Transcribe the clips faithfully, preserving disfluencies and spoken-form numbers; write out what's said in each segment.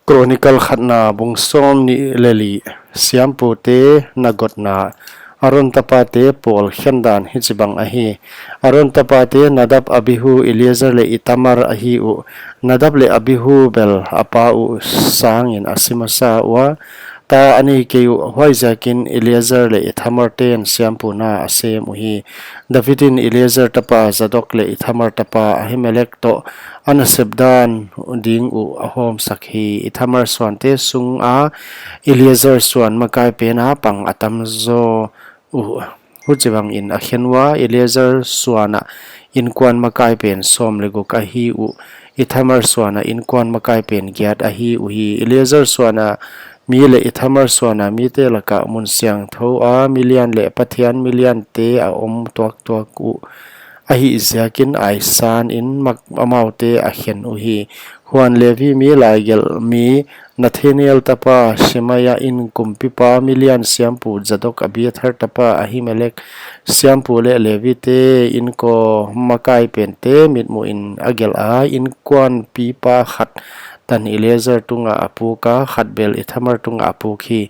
Chronicle khatna bung sawmnih leh li. Siampute na gotna. Aron tapate pawl khendan hichibang ahi. Aron tapate Nadab, Abihu, Eleazar leh Ithamar ahi uh. Nadab leh Abihu bel a pa uh sangin a si masa ua, ta a nei kei uh. Huaiziakin Eleazar leh Ithamar ten siampu na a sem uhi. David in Eleazar tapa Zadok leh Ithamar tapa Ahimelek toh a nasep dan ding uh a hawmsak hi. Ithamar suante sunga Eleazar suan makai pena pang a tamzaw uh. Huchibangin a khen ua, Eleazar suana inkuan makai pen sawm leh guk ahi uh. Ithamar suana inkuan makai pen giat ahi uhi. Eleazar suana mi leh Ithamar suana mite laka mun siangthou a milian leh Pathian miliante a om tuaktuak uh. Ahihziakin aisanin mak-, amaute a khen uhi. Huan Levi mi laigelh mi Nethanel tapa Shemaiah in kumpipa milian siampu Zadok, Abiathar tapa Ahimelek siampu leh Levite inkuan makai pente mitmuhin a gelh a, inkuanpipa khat tan Eleazar tunga a puk a, khat bel Ithamar tunga a puk hi.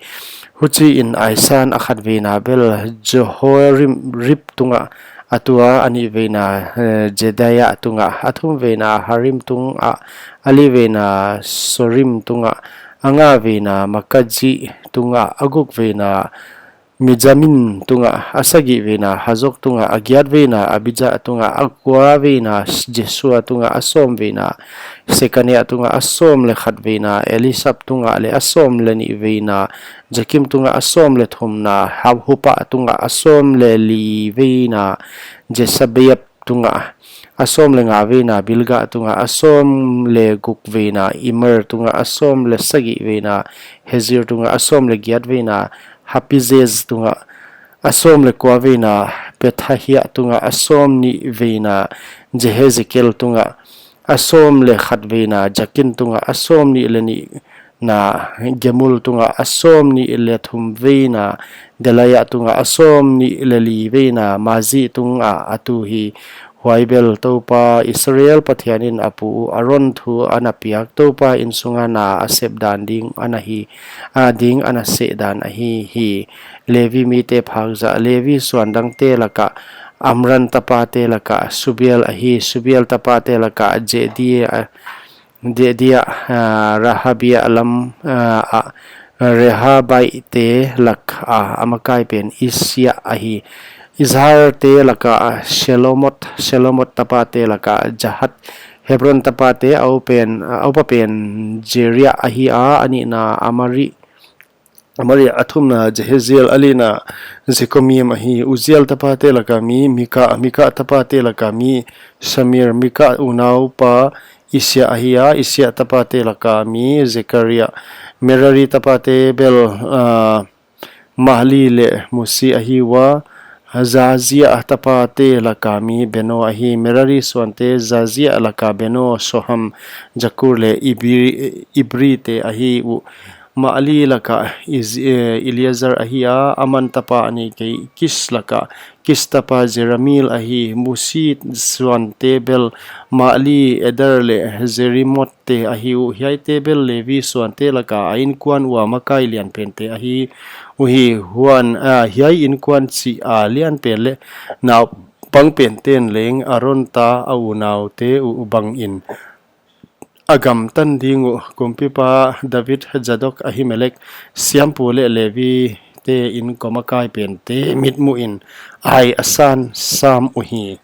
Huchiin aisan a khatveina bel Jehoiarib tunga, a tua a nihveina, eh, Jedaiah tunga, a thumveina Harim tunga, a liveina Sorim tunga, a ngaveina Makkaji tunga, a gukveina Mijamin tunga, a sagihveina Hazok tunga, a giatveina Abijah tunga, a kuaveina Jesua tunga, a sawmveina Sekania tunga, a sawm leh khatveina Elisab tunga, leh a sawm leh nihveina Jakim tunga, a sawm leh thumna Hupa tunga, a sawm leh liveina Jesabeab tunga, a sawm leh ngaveina Bilga tunga, a sawm leh gukveina Immer tunga, a sawm leh sagihveina Hezir tunga, a sawm leh giatveina Hapizez tunga, a sawm leh kuaveina Pethahia tunga, a sawmnihveina Jehezekel tunga, a sawm leh khatveina Jakin tunga, a sawmnih leh nihna Gemul tunga, a sawmnih leh thumveina Delaiah tunga, a sawmnih leh liveina Maazi tunga a tu hi. Huai bel Toupa Israel Pathianin a pu uh Aron thu a na piak, Toupa insunga na a sep dan ding a na hi, a ding a na seh dan ahi hi. Levi mite phak zah. Levi suan dangte laka Amram tapate laka Subael ahi. Subael tapate laka Jehdi-, Jehdiah, ah, Rehabiah lam, ah, ah, Rehabiahte laka a makai pen Isia ahi. Izharte laka Shelomot, Shelomot tapate laka Jahat. Hebron tapate a upen, a upa pen Jeriah ahi a, a nihna Amari, Amari, a thumna Jeheziel, a lina Jekomeam ahi. Uziel tapate laka mi Mika, Mika tapate laka mi Shamir, Mika unaupa Isia ahi a, Isia tapate laka mi Zekariah. Merari tapate bel, ah, Mahli leh Musi ahi ua. Jaziah tapate laka mi Beno ahi. Merari suante Jaziah laka Beno, Shoham, Jakur leh Ibri, Ibrite ahi uh. Mahli laka Iz-, eh, Eleazar ahi a, aman tapa a nei kei. Kis laka Kis tapa Jerahmeel ahi. Musi suante bel Mahli, Eder leh Jerimoth te ahi uh. Hiaite bel Levi suante laka a inkuan ua makai lianpente ahi uhi. Huan, ah, hiai inkuan chih a lianpen leh naupang penten leng Aron ta a unaute uh bangin a gamtan ding uh. Kumpipa David, Zadok, Ahimelek siampu leh Levite inkuan makai pente mitmuhin ai a san sam uhi.